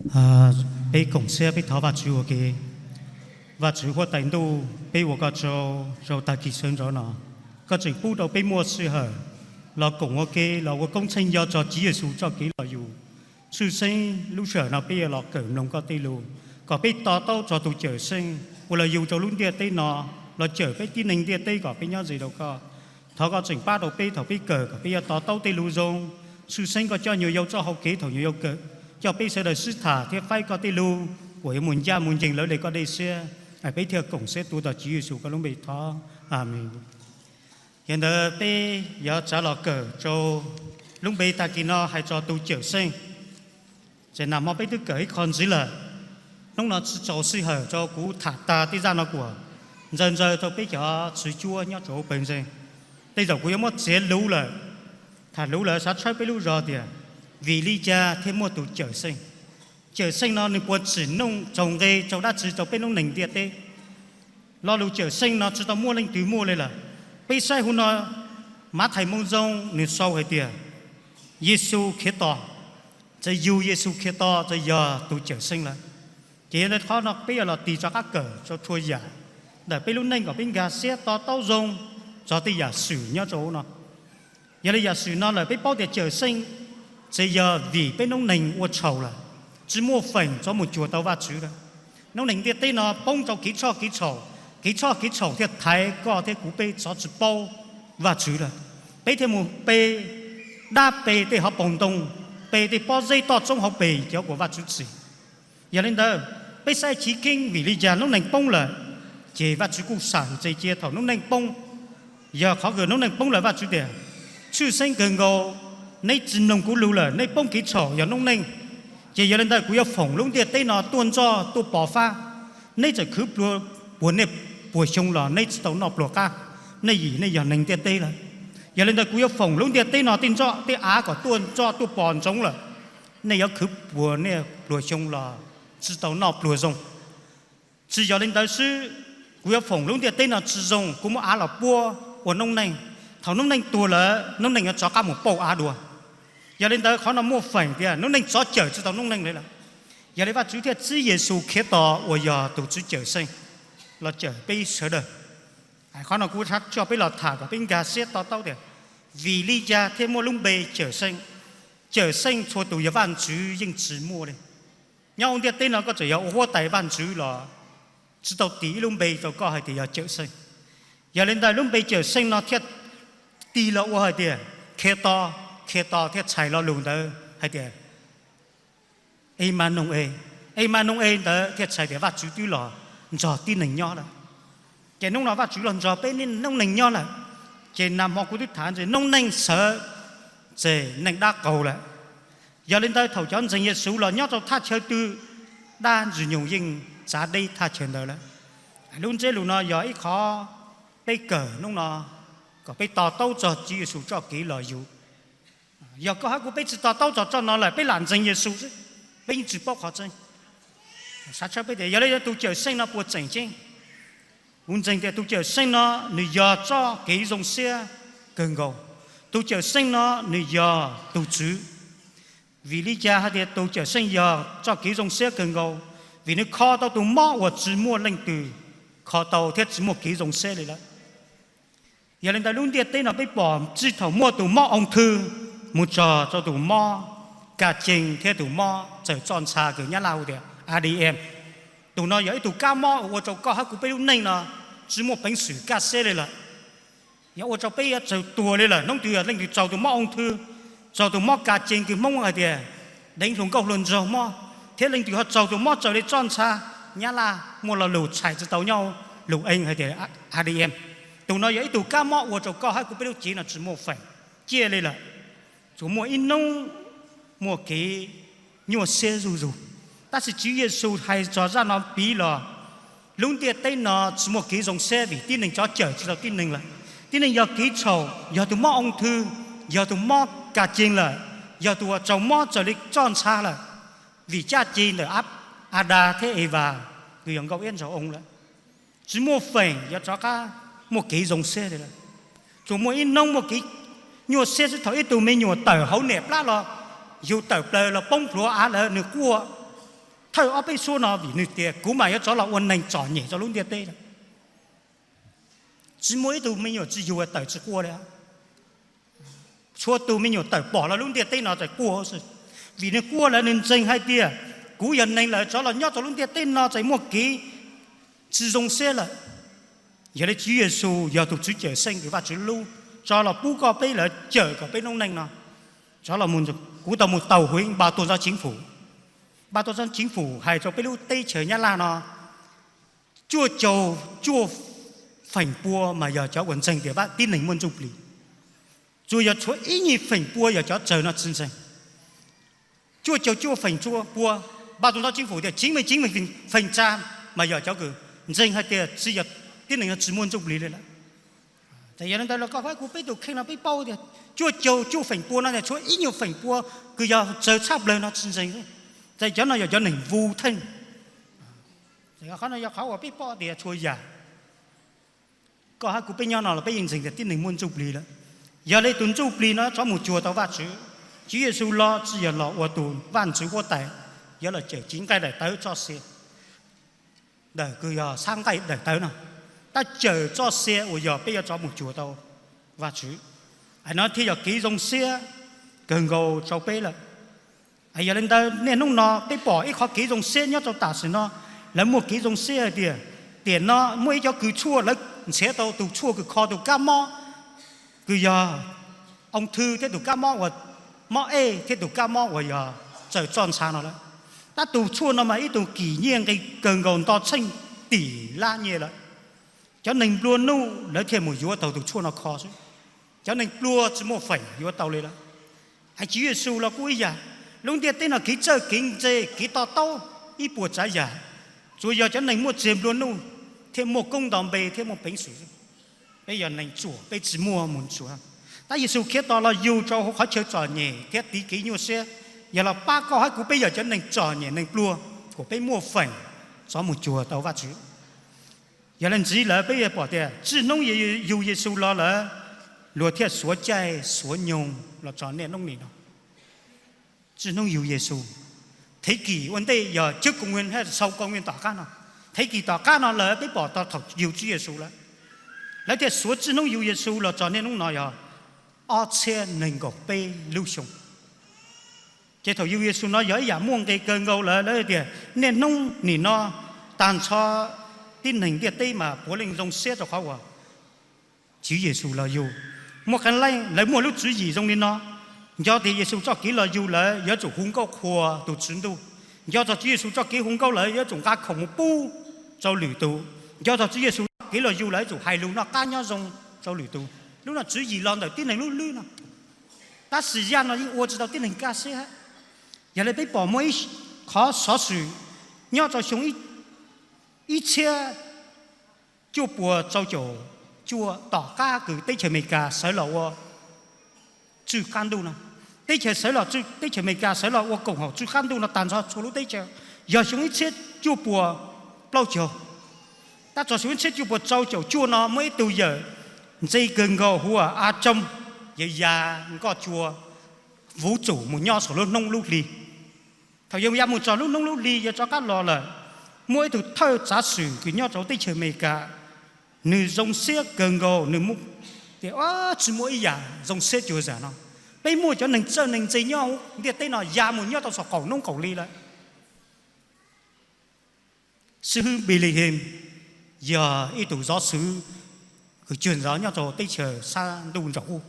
Peb koom siab peb thov Vajtswv ua ke. Vajtswv huab tais ntuj, peb ua koj tsaug rau tag kis sawv ntxov no, koj tseem pub rau peb muaj sij hawm los koom ua ke los ua koob tsheej yog txog Tswv Yexus txoj kev los yug. Tshwj xeeb lub sij hawm no peb yuav los kawm mloog koj tej lus, kom peb to taub txog tus Cawmseej uas los yug rau lub ntiaj teb no, los cawm peb tib neeg ntiaj teb kom peb nyob ze rau koj. Thov koj tseem pab rau peb thaum peb kawm kom peb yuav to taub tej lus zoo. Tshwj xeeb koj coj nyuam yaus txoj hau kev thaum nyuam yaus kawm, coj peb sawv daws sib tham thiab faib koj tej lus uas yuav mus ncaj mus ncees lawv li koj dej siab. Peb thiaj koom siab tuav txog Tswv Yexus koj lub npe thov. Amees. Yog li ntawd peb yuav tsav los kawm rau lub npe tag kis no hais txog tus Cawmseej. Ces nag hmo peb twb kawm ib qho ntxiv lawm. Hnub no tsis txaus sij hawm rau kuv tham tag tej zaj no kuam, ntxaws ntxaws rau peb cov tswv cuab nyob rau hauv pawg ntseeg. Tej zaum kuv yuav muab txiav luv lawm, tham luv lawm xav tshawb peb lub zog tias vim li cas thiaj muaj tus Cawmseej. Cawmseej no nws puas tsim noj tsaug nqe tsaug dab tsi rau peb noob neeg ntiaj teb? Lo lus Cawmseej no tsis tau muaj leej twg muaj li lawm. Peb saib hauv no, Mathais Moo Zoo nws sau hais tias Yexus Khetos, txawm yug Yexus Khetos txawm yog tus Cawmseej lawm. Ces yog li qhov no peb yuav los tig rov qab kawm rau txhua yam ntawm peb lub neej kom peb nkag siab to taub zoo txog tej yam xwm nyob rau hauv no. Yog li yam xwm no lawm peb paub tias Cawmseej txawm yog vim peb noob neeg ua txhaum lawm, tsis muaj feem txov mus cuag tau Vajtswv lawm. Noob neeg ntiaj teb no poob rau kev txhoj kev txhaum, kev txhoj kev txhaum thiaj thaiv koj thiab kuv peb txov tsis paub Vajtswv lawm. Peb thiaj mus pe dab pe tej hauv paus ntoo, pe tej pob zeb toj roob hauv pes cov uas Vajtswv txim. Yog li ntawd, peb saib chiv keeb vim li cas noob neeg poob lawm, ces Vajtswv kuj sam ntse cia thaum noob neej poob. Yog qhov uas noob neej poob lawm Vajtswv tias, tshwj xeeb kawg nkaus, neb tsis mloog kuv lus lawm, neb poob kev txhaum yog noob neej. Ces yog li ntawd kuv yuav foom lub ntiaj teb no tuaj nroj tuaj pos fab. Neb txawm khwv puag niaj puag xyoo los neb tsis tau noj pluas qab, nej vim nej yog neeg ntiaj teb lawm. Yog li ntawd kuv yuav foom lub ntiaj teb no tej nroj tej av kom tuaj nroj tuaj pos ntsoov lawm, nej yuav khwv puag niaj pluag xyoo los tsis tau noj pluag zoo. Tsis yog li ntawd xwb, kuv yuav foom lub ntiaj teb no tsis zoo, kuv muab av los puab ua noob neej. Thaum noob neej tuag lawm, noob neej yuav rov qab mus pauj av dua. Yog li ntawd qhov no muaj feem tias noob neej tsov cawm tsis tau noob neej li lawm. Yog li Vajtswv thiaj txib Yexus Khetos uas yog tus Tswv Cawmseej los cawm peb sawv daws. Qhov no kuv xav coj peb los tham kom peb nkag siab to taub tias vim li cas thiaj muaj lub npe Cawmseej. Cawmseej txhua tus yog Vajtswv yeej tsis muaj li. Nyob hauv ntiaj teb no koj txawm yog ua huab tais vaj ntxwv los tsis tau tis ib lub npe rau koj hais tias yog Cawmseej. Yog li ntawd lub npe Cawmseej no thiaj tig los ua hais tias Khetos, Khetos thiaj txhais lo lus ntawd hais tias Enmanus-es. Enmanus-es ntawd thiaj txhais tias Vajtswv twb los nrog tib neeg nyob lawm. Ces hnub no Vajtswv los nrog peb noob neej nyob lawm. Ces nag hmo kuv twb tham tias noob neej sawv txog neej dab qaug lawm. Yog li ntawd thaum cov ntseeg Yexus los nyob rau thaj chaw twg, dab Ntxwg Nyoog yeej txav deb thaj chaw ntawd lawm. Lub ntsiab lus no yog ib qhov peb kawm hnub no kom peb to taub txog Tswv Yexus txoj kev los yug. Yog koj hab kuv peb tsis to taub txog txoj no lawm peb lam ntseeg Yexus xwb, peb yeej tsis paub qhov tseeb. Xav tshawb peb tias yog li tus Cawmseej no puas tseem ceeb? Kuv ntseeg tias tus Cawmseej no nws yog txoj kev zoo siab kawg nkaus. Tus Cawmseej no nws yog tus Tswv. Vim li cas hais tias tus Cawmseej yog txoj kev zoo siab kawg nkaus? Vim nws kho tau tus mob uas tsis muaj leej twg kho tau thiab tsis muaj kev zoo siab li lawm. Yog li ntawd lub ntiaj teb no peb pom txij thaum muaj tus mob oo thwj mus txog rau tus mob ka cees thiab tus mob txawm txoj ntxha kws Nyab Laj hu tias A D M. Tus no yog ib tug kab mob uas ua rau koj hab kuv peb lub neej no tsis muaj peev xwm kaj siab li lawm. Yog ua rau peb yuav tsawg tuag li lawm. Hnub twg yog leej twg txaug tus mob oo thwj, txaug tus mob ka cees kws Hmoob hais tias deev hluas nkauj hluas nraug mob, thiab leej twg ho txaug tus mob raws li txoj ntxha, Nyab Laj muaj lo lus txhais tsis tau nyob lus ees hais tias A D M. Tus no yog ib tug kab mob ua rau koj hab kuv peb lub cev no tsis muaj feem ciaj li lawm. Tsuas muaj ib hnub muaj kev nyuaj siab zuj zus. Tab sis Tswv Yexus hais txog zaj no piv los, lub ntiaj teb no tsis muaj kev zoo siab vim tib neeg tsov cawm tsis tau tib neeg lawm. Tib neeg yog kev txhaum, yog tus mob oo thwj, yog tus mob ka cees lawm, yog tus uas txaug mob raws li txoj ntxha lawm. Vim caj ces ntawm Adas thiab Evas kws yog nkauj iab ntsaug oo lawm, tsis muaj feem yuav rov qab muaj kev zoo siab li lawm. Tsuas muaj ib hnub muaj kev nyuaj siab xwb thaum ib tug me nyuam tawm hauv niam plab los, yug tawm plaws los poob plhuav av lawm nws quaj. thawj ob peb suab no vim nws tias kuv mam yuav rov los ua neeg txom nyem rau lub ntiaj teb lawm. Tsis muaj ib tug me nyuam tsis yuag tawm tsis quaj li. Txhua tus me nyuam tawm pom los lub ntiaj teb no txawm quaj xwb, vim nws quaj lawm nws ntseeg hais tias kuv yog neeg lawm rov los nyob rau lub ntiaj teb no txawm muaj kev tsis zoo siab lawm. Yog li Tswv Yexus yog tus Tswv cawm seej, tus Vajtswv hlub, rov los pub koj peb lawv cawm kom peb noob neej no rov los, kuv tau mus tau hwv npa tuaj txog ceev fum, npa tuaj txog ceev fum hais rau peb lub teb chaws Nyab Laj no, cuaj caug cuaj feem pua mas yog cov uas ntseeg tias tib neeg muaj ntsuj plig. Tsuas yog tshuav ib nyuag feem pua yog cov tsawg no tsis ntseeg. Cuaj caug cuaj feem pua, npa tuaj txog ceev fum tias chín mươi chín phần trăm mas yog cov kws ntseeg hais tias tib neeg no tsis muaj ntsuj plig li lawm. Ces yog li ntawd los koj hab kuv peb tus kheej no peb paub tias cuaj caug cuaj feem pua no tshuav ib nyuag feem pua kws yog tsawg tshaj plawg no tsis ntseeg. Ces cov no yog cov neeg vus theej. Qhov no yog qhov uas peb paub tias txhua yam koj hab kuv peb nyob no los peb yeej ntseeg tias tib neeg muaj ntsuj plig lawm. Yog li tus ntsuj plig no rov mus cuag tau Vajtswv. Tswv Yexus los tsis yog los ua tus vaj ntxwv huab tais, yog los cawm cev nqaij daim tawv txoj sia ntawm kws yog sab nqaij daim tawv no, tab cawm txoj sia uas yog peb yuav rov mus cuag tau Vajtswv. Hais no thiaj yog kev zoo siab kawg nkaus rau peb lawm. Yog li ntawd niaj hnub no peb pom ib qhov kev zoo siab nyob rau tam sim no. Lawv muaj kev zoo siab hais tias tiam no muaj ib cov kws tshuaj lawv nrhiav tau tus tshuaj kws kho tus kab mob kws yog ung thư thiab tus kab mob uas mob ej thiab tus kab mob uas yog txawm txoj ntxha no lawm. Tab tus tshuaj no mas ib tug kim nyiaj nqi kawg nkaus nto tsheej tim lab nyiaj lawm. Cov neeg nplua nuj lawv thiaj mus yuav tau tus tshuaj no kho xwb. Cov neeg pluag tsis muaj feem yuav tau li lawm. Hais Tswv Yexus los kuj ib yam, lub ntiaj teb no kev txawj kev ntse kev to taub ib puas tsav yam, tsuas yog cov neeg muaj txiag nplua nuj thiaj muaj koob nto npe thiab muaj peev xwm. Peb yog neeg tsuam peb tsis muaj mus tsuam. Tab Yexus Khetos los yug rau hauv qhov chaw txom nyem thiab tiv kev nyuaj siab, yog los pab koj hab kuv peb yog cov neeg txom nyem neeg pluag kom peb muaj feem rov mus cuag tau Vajtswv. Yog li ntxiv lawm peb yuav pom tias txij hnub yug Yexus los lawm, luag thiaj suav caij suav nyoog los txog niaj hnub nim no. Txij hnub yug Yexus, thev kis ua ntej yog trước công nguyên hab sau công nguyên tom qab no, thev kis tom qab no lawm peb pom tau thaum yug Tswv Yexus lawm, lawv thiaj suav txij hnub yug Yexus los txog niaj hnub no yog ob txhiab nees nkaum peb lub xyoo. Ces thaum yug Yexus no yog ib yam muaj nqis kawg nkaus lawm, lawv tias niaj hnub nim no tag nrho tib neeg ntiaj teb mas puav leej zoo siab rau qhov uas Tswv Yexus los yug. Muaj qee leej lawv muaj lub tswv yim zoo li no, nco tias Yexus txoj kev los yug lawm yuav tsum hu nkauj qhuas tus Tswv Ntuj, nco txog Tswv Yexus txoj kev hu nkauj lawm yuav tsum nqa khoom mus pub rau lwm tus, nco txog Tswv Yexus txoj kev los yug lawm yuav tsum hais lus noj qab nyob zoo rau lwm tus. Lub no tswv yim los ntawm tib neeg lub hlwb no. Tab sis zaj no yeej ua tsis tau tib neeg kaj siab. Yog li peb pom muaj ib qhov xov xwm nyob rau xyoo ib txhiab cuaj puas rau caum cuaj tom qab kws teb chaws Amelikas sawv los ua tswj qab ntuj no. Teb chaws sawv los, teb chaws Amelikas sawv los ua koom haum tswj qab ntuj no tag nrho txhua lub teb chaws yog xyoo ib txhiab cuaj puas plaub caug. Tab txog xyoo ib txhiab cuaj puas rau caum cuaj no muaj ib tug yawm ntse kawg nkaus hu ua A Tsoog, yawg ya nkoj cua vuv tsum mus nyob saum lub hnub lub hli. Thaum yawg ya mus txog lub hnub lub hli yawg rov qab los lawm, muaj ib tug thawj tsav xwm kws nyob rau teb chaws Amelikas, nws zoo siab kawg nkaus, nws tias tsis muaj ib yam zoo siab cuag zam no. Peb muaj cov neeg txawj neeg ntse nyob ntiaj teb no ya mus nyob rau saum qaum hnub qaum hli lawm. Xib hwb Billy Graham yog ib tug zov xwm kws cuag ntxov nyob rau teb chaws sab ntuj ntsaum ub,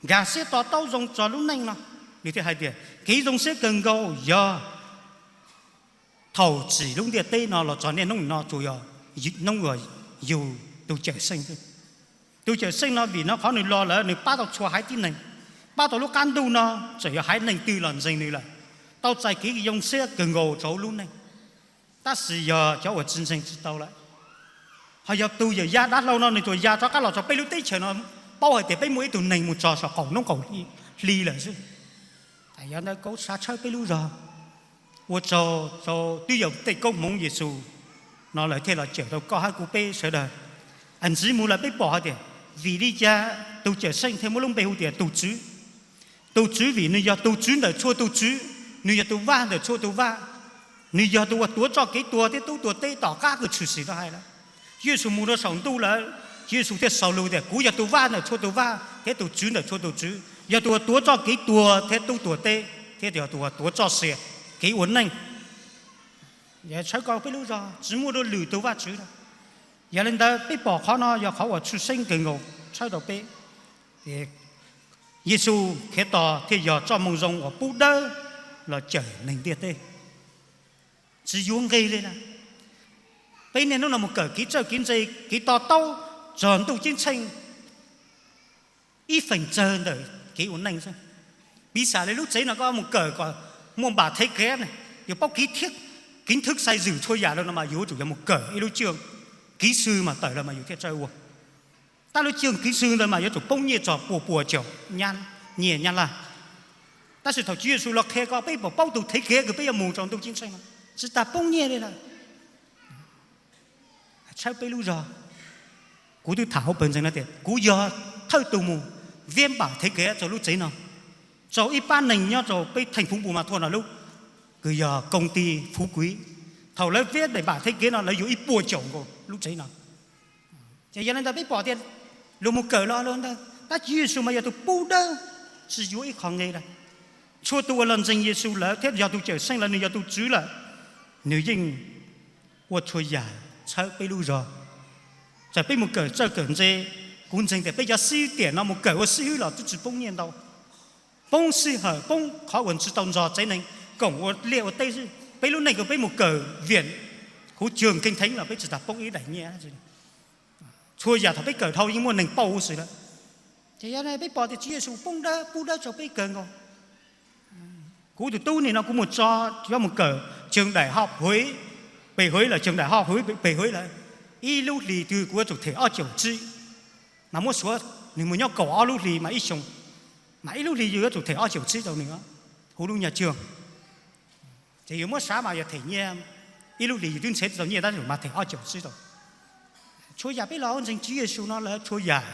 nkag siab to taub zoo txog lub neej no. Nws thiaj hais tias kev zoo siab kawg nkaus yog thaum tsim lub ntiaj teb no los txog niaj hnub no tsuas yog hnub uas yug tus cawm seej xwb. Tus cawm seej no vim no qhov nws los lawm nws pab tau txhua haiv tib neeg, pab tau lub qab ntuj no txawm yog haiv neeg twg los ntseeg nws lawm, tau txais kev zoo siab kawg nkaus rau lub neej. Tab sis yog cov uas tsis ntseeg tsis tau lawm. Ho yog tus yawm yaj dav hlau no nws tsuas ya rov qab los rau peb lub teb chaws no, paub hais tias peb muaj ib tug neeg mus txog saum qaum hnub qaum hli lawm xwb. Yog ntawd kuv xav tshawb peb lub zog, ua tsaug rau twb yog tej koob hmoov Yexus no lawm thiaj los cawm tau koj hab kuv peb sawv daws. Ntxiv mus lawm peb pom hais tias vim li cas tus cawm seej thiaj muaj lub npe hu tias tus Tswv. Tus Tswv vim nws yog tus Tswv ntawm txhua tus tswv, nws yog tus vaj ntawm txhua tus vaj. Nws yog tus uas tuav txoj kev tuag thiab tub tuag teb tom qab kws tshwm sim no hais lawm. Tswv Yexus mus rau saum ntuj lawm, Tswv Yexus thiaj xaus lus tias kuv yog tus vaj ntawm txhua tus vaj thiab tus tswv ntawm txhua tus tswv, yog tus uas tuav txoj kev tuag thiab tub tuag teb, thiab yog tus uas tuav txoj sia kev ua neej. Tshawb koj peb lub zog tsis muaj dua lwm tus vaj tswv lawm. Yog li ntawd peb pom qhov no yog qhov uas tshwj xeeb kawg nkaus tshawb rau peb. Yexus Khetos thiaj yog txoj moo zoo uas pub dawb los cawm neeg ntiaj teb. Tsis yuav nqi li na. Peb niaj hnub no mus kawm kev txawj kev ntse, kev to taub txog ntuj ceeb tsheej ib feem tsawg ntawm kev ua neej xwb. Piv xam li lub tsev no koj mus kawm kom muaj npam thev kev ne, yuav paub kev thwb xais zwm txhua yam lawm no mas yuav tsum yog mus kawm ib lub cwj kiv xwb mas tawm los mas yus thiaj txawj ua. Tab lub cwj kiv xwb ntawd mas yuav tsum poob nyiaj txog pua pua caum nyiaj nyab laj. Tab sis thaum Tswv Yexus los qhia koj peb puas paub tus thev kev kws peb yuav mus rau ntuj ceeb tsheej no? Tsis tas poob nyiaj li lawm. Tshawb peb lub zog. Kuv twb tham hauv pawg ntseeg no tias kuv yog thawj tug mus viab npam thev kev rau lub tsev no, rau ib pab neeg nyob rau peb theej phuv npu mas thuaj no lub, kws yog koo ti phuv kuiv. Thaum lawv viab npam thev kev no lawv yuav ib puas caum nkaus lub tsev no. Ces yog li ntawd peb pom tias luag mus kawm los ntawd, tab Tswv Yexus mas yog tus pub dawb, tsis yuav ib qho nqi lawm. Txhua tus uas los ntseeg Yexus lawm thiab yog tus cawm seej lawm, nws yog tus tswv lawm, nws yeej ua txhua yam tshawb peb lub zog. Txawm peb mus kawm txawj kawm ntse, kuv ntseeg tias peb cov xib hwb tiam no mus kawm ua xib hwb los twb tsis poob nyiaj ntau. Poob sij hawm, poob qhov uas tsis tau nrog tsev neeg koom ua liaj ua teb xwb. Peb lub neej kws peb mus kawm viam huv cwg keej theev los peb tsis tas poob ib daim nyiaj. Txhua yam thaum peb kawm dhau yeej muaj neeg pauj huv si lawm. Ces yog peb pom tias Tswv Yexus poob dawb pub dawb rau peb kawg nkaus. Kuv tus tub nim no kuv mus tso cov mus kawm tseem daim hoj huv, pes huv lawm, tseem daim hoj huv pes huv lawm, ib lub hlis twg kuv yuav tsum them ob caum tsib. Mas muab suav nws mus nyob kaum ob lub hlis mas ib xyoo, mas ib lub hlis yus yuav tsum them ob caum tsib rau nws huv lub nyaj cog. Ces yus muab xav mas yog them nyiaj, ib lub hlis yus twb ntshev tsis tau nyiaj tab sis mas them ob caum tsib rau. Txhua yam peb los ntseeg Tswv Yexus no lawm txhua yam,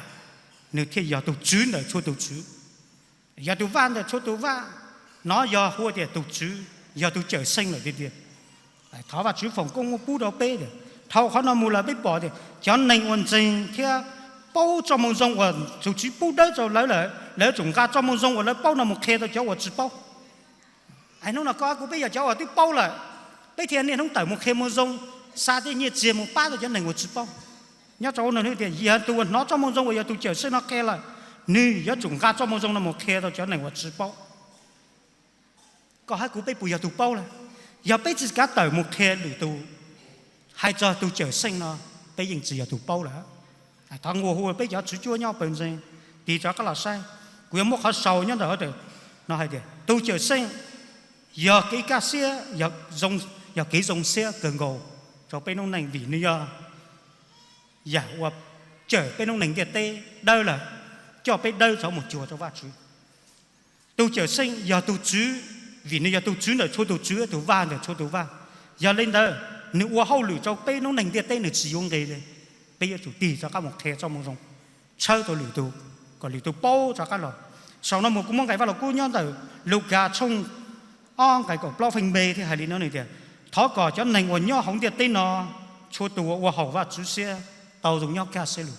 nws thiaj yog tus tswv ntawm txhua tus tswv, yog tus vaj ntawm txhua tus vaj. No yog hu tias tus tswv, yog tus cawm seej lawm tiag tiag. Thov Vajtswv foom koob pub rau peb tias dhau qhov no mus lawm peb pom tias cov neeg uas ntseeg thiab paub txoj moo zoo uas tus Tswv pub dawb rau lawv lawm, lawv yuav tsum nqa txoj moo zoo uas lawv paub no mus qhia rau cov uas tsis paub. Es hnub no koj kuv peb yog cov uas twb paub lawm, peb thiaj niaj hnub tawm mus qhia moo zoo, xa tej nyiaj txiag mus pab rau cov neeg uas tsis paub. Nyob rau ua no tias yog tus uas hnov txoj moo zoo uas yog tus cawm seej no qhia lawm, nws yuav tsum nqa txoj moo zoo no mus qhia rau cov neeg uas tsis paub. Koj hab kuv peb puas yog tus paub lawm? Yog peb tsis kav tawm mus qhia lwm tus hais txog tus cawm seej no, peb yeej tsis yog tus paub lawm. Thov nqua hu peb cov tswv cuab nyob pawg ntseeg tig rov qab los saib. Kuv yuav muab qhov sau nyob ntawm no hais tias tus cawm seej yog kev kaj siab, yog kev zoo siab kawg nkaus rau peb noob neej vim nws yog yam uas cawm peb noob neeg ntiaj teb dawb lawm, coj peb dawb rov mus cuag rau Vajtswv. Tus cawm seej yog tus tswv, vim nws yog tus tswv ntawm txhua tus tswv, tus vaj ntawm txhua tus vaj. Yog li ntawd, nws ua hauj lwm rau peb noob neeg ntiaj teb nws tsis yuav nqis li. Peb yuav tsum tig rov qab mus qhia txoj moo zoo, tshawb rau lwm tus, kom lwm tus paub rov qab los. Saum no mus kuv muab nqe Vaj Lug Kub nyob ntawm Lukas tshooj ob nqe kaum plaub feej npe thiab hais li no nws tias, thov kom cov neeg uas nyob hauv ntiaj teb no txhua tus uas ua haum Vajtswv siab tau zoo nyob kaj siab lug.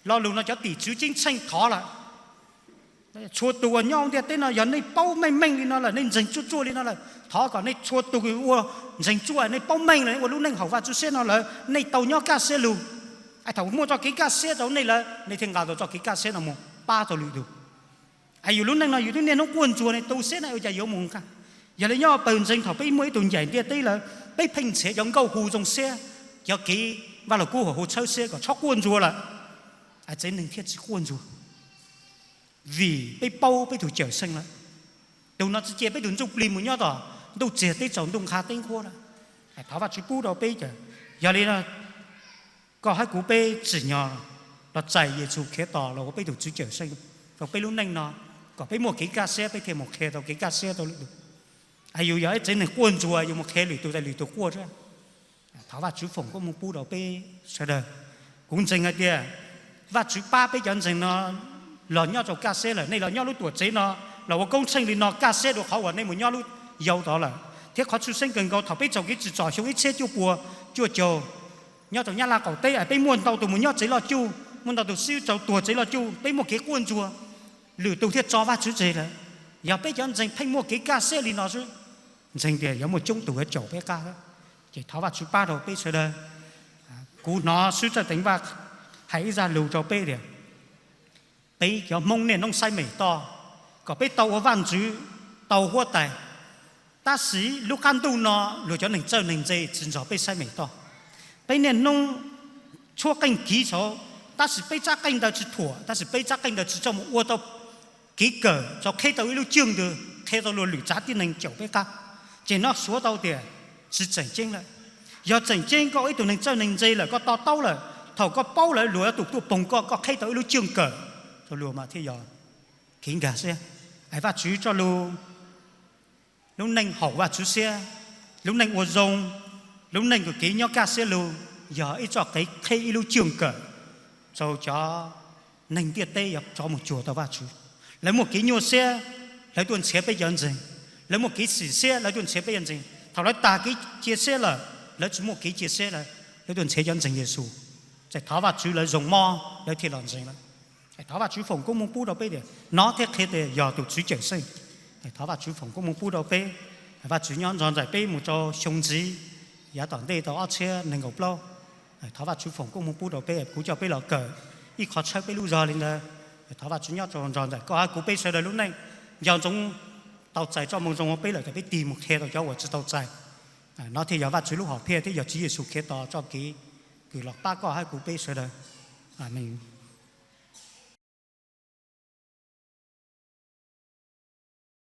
Lo lus no cov tim tswv ceeb tsheej thov lawm. Txhua tus uas nyob hauv ntiaj teb no yog nej paub meej meej li no lawm, nej ntseeg tsuaj tsuaj li no lawm, thov kom nej txhua tus ua ntseeg tsuaj, nej paub meej lawm, nej ua lub neej haum Vajtswv siab no lawm, nej tau nyob kaj siab lug. Es thaum muaj txoj kev kaj siab rau nej lawm, nej thiaj nqa tau txoj kev kaj siab no mus pab tau lwm tus. Es yus lub neej no yus twb niaj hnub quaj ntsuag ne, tu siab na ua cas yuav mus nqa? Yog li nyob pawg ntseeg thaum peb muaj ib tug ncaim ntiaj teb lawm, peb pheej nrhiav cov nkauj hu zoo siab, cov kev Vaj Lug Kub hauv hauv tshawb siab kom txhob quaj ntsuag lawm, tsev neeg thiaj tsis quaj ntsuag. Vim peb paub peb tus cawm seej lawm. Tus no tsis cia peb tus ntsuj plig mus nyob tom ntuj txiag teb tsaus ntuj nqha teb nqhuab lawm. Thov Vajtswv pub rau peb cawm. Yog li no, koj hab kuv peb tsim nyog los txais Yexus Khetos los ua peb tus Tswv Cawm Seej rau peb lub neej no, kom peb muaj kev kaj siab peb thiaj mus qhia tau kev kaj siab rau lwm tus. Yus yog ib tsev neeg quaj ntsuag yus mus qhia lwm tus tas lwm tus quaj thiab. Thov Vajtswv foom koob hmoov pub rau peb sawv daws. Kuv ntseeg hais tias Vajtswv pab peb cov ntseeg no los nyob rau kaj siab lawm, nej los nyob lub tuam tsev no los ua koob tsheej li no kaj siab dua qhov uas nej mus nyob lub yau tod lawm, Thiab qhov tshwj xeeb kawg nkaus thaum peb txais kev tsim txom xyoo ib txhiab cuaj puas cuaj caum nyob rau Nyab Laj qaum teb, peb muaj ntau tus mus nyob tsev loj cuj, muaj ntau tus xib hwb tau tuag tsev loj cuj, peb muaj kev quaj ntsuag, lwm tus thiaj tso Vajtswv tseg lawm. Yog peb cov ntseeg pheej muaj kev kaj siab li no xwb, ntseeg tias yuav muaj coob tus yuav caum peb qab. Ces thov Vajtswv pab rau peb sawv daws. Kuv hnov xib hwb Txawj Teev Vaj hais ib zaj lus rau peb tias, peb cov Hmoob niaj hnub saib mem toj, kom peb tau ua vaj ntxwv, tau huab tais, tab sis lub qab ntuj no luag cov neeg txawj neeg ntse tsis nrog peb saib mem toj. Peb niaj hnub tshuab qeej kiv saud, tab sis peb tsab qeej ntawd tsis thuam, tab sis peb tsab qeej ntawd tsis txhob mus ua tau kev kawm, txhob qheb tau ib lub cwj ntawd qheb tau luag lwm tsav tib neeg caum peb qab. Ces no suav tau tias tsis tseem ceeb lawm. Yog tseem ceeb koj ua ib tug neeg txawj neeg ntse lawm, koj to taub lawm, thaum koj paub lawm luag yuav tus tuaj poog koj, koj qheb tau ib lub cwj kawm rau luag mas thiaj yog kev nkag siab. Ais Vajtswv tso lub neej haum Vajtswv siab, lub neej ua zoo, lub neej kws kev nyob kaj siab lug, yog ib txoj kev qheb ib lub cwj kawm rau cov neeg ntiaj teb yuav rov mus cuag tau Vajtswv. Lawv muaj kev nyuaj siab, lawv tuaj nrhiav peb cov ntseeg. Lawv muaj kev sim siab, lawv tuaj nrhiav peb cov ntseeg. Thaum lawv tag kev cia siab lawm, lawv tsis muaj kev cia siab lawm, lawv tuaj nrhiav cov ntseeg Yexus. Ces thov Vajtswv lawv zoo mob lawv thiaj los ntseeg lawm. Thov Vajtswv foom koob hmoov pub rau peb tias no thiaj qhia tias yog tus Tswv cawm seej. Thov Vajtswv foom koob hmoov pub rau peb. Vajtswv nyob nrog nraim peb mus rau xyoo ntxiv, yav tom ntej tau ob txhiab nees nkaum plaub. Thov Vajtswv foom koob hmoov pub rau peb, kuv coj peb los kawm ib qho tshawb peb lub zog li ntawd. Thov Vajtswv nyob rau nrog nraim koj hab kuv peb sawv daws lub neej. Nco ntsoov, tau txais txoj moo zoo ua peb lawm tas peb tig mus qhia rau cov uas tsis tau txais. No thiaj yog Vajtswv lub hom phiaj thiab yog Tswv Yexus Khetos txoj kev kws los pab koj hab kuv peb sawv daws. Amees.